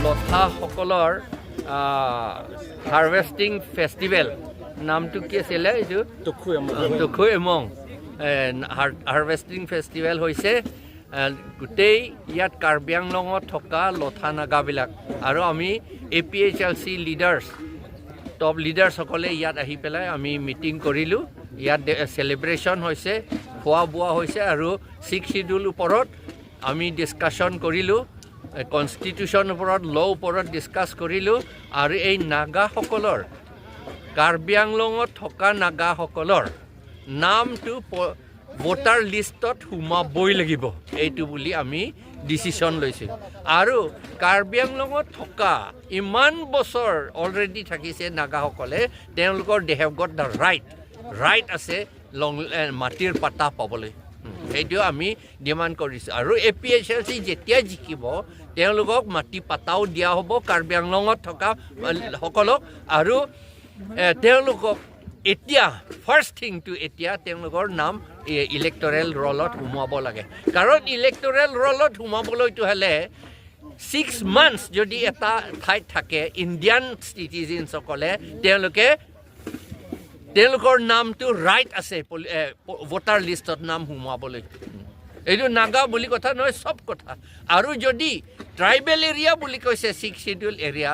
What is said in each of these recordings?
লথাসকলৰ harvesting festival, নামটো কি আছিলে এইটো? টখুই এমং হাৰ্ভেষ্টিং ফেষ্টিভেল হৈছে। গোটেই ইয়াত কাৰ্বি আংলঙত থকা লথা নাগাবিলাক আৰু আমি এপিএইচএলচি লিডাৰ্ছ, টপ লিডাৰ্ছসকলে ইয়াত আহি পেলাই আমি মিটিং কৰিলোঁ। ইয়াত চেলিব্ৰেশ্যন হৈছে, খোৱা বোৱা হৈছে আৰু ছিক্স চিডিউল ওপৰত আমি ডিছকাশ্যন কৰিলোঁ, কনষ্টিটিউশ্যন ওপৰত, ল' ওপৰত ডিছকাছ কৰিলোঁ। আৰু এই নাগাসকলৰ, কাৰ্বি আংলঙত থকা নাগাসকলৰ নামটো ভোটাৰ লিষ্টত সোমাবই লাগিব, এইটো বুলি আমি ডিচিশ্যন লৈছোঁ। আৰু কাৰ্বি আংলঙত থকা ইমান বছৰ অলৰেডি থাকিছে নাগাসকলে, তেওঁলোকৰ they have got the right আছে লং মাটিৰ পাতা পাবলৈ। সেইটো আমি ডিমাণ্ড কৰিছোঁ। আৰু এপিএইচএলচি যেতিয়া জিকিব, তেওঁলোকক মাটি পাতাও দিয়া হ'ব কাৰ্বি আংলঙত থকা সকলক। আৰু তেওঁলোকক এতিয়া ফাৰ্ষ্ট থিংটো, এতিয়া তেওঁলোকৰ নাম ইলেক্টৰেল ৰলত সোমোৱাব লাগে। কাৰণ ইলেক্টৰেল ৰলত সোমাবলৈতো হ'লে 6 মান্থছ যদি এটা ঠাইত থাকে ইণ্ডিয়ান চিটিজেনসকলে, তেওঁলোকে তেওঁলোকৰ নামটো ৰাইট আছে ভোটাৰ লিষ্টত নাম সোমোৱাবলৈ। এইটো নাগা বুলি কথা নহয়, চব কথা। আৰু যদি ট্ৰাইবেল এৰিয়া বুলি কৈছে, ছিক্স চিডিউল এৰিয়া,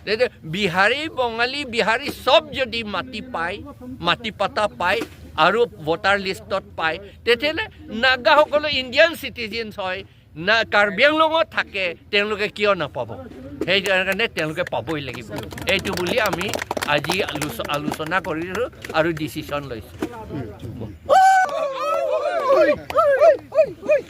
তেতিয়া বিহাৰী, বঙালী, বিহাৰী চব যদি মাটি পায়, মাটি পাতা পায় আৰু ভোটাৰ লিষ্টত পায়, তেতিয়াহ'লে নাগাসকলো ইণ্ডিয়ান চিটিজেনছ হয় না, কাৰ্বি আংলঙত থাকে, তেওঁলোকে কিয় নাপাব? সেইকাৰণে তেওঁলোকে পাবই লাগিব, এইটো বুলি আমি আজি আলোচনা কৰিছোঁ আৰু ডিচিশ্যন লৈছোঁ। Oi, oi, oi, oi.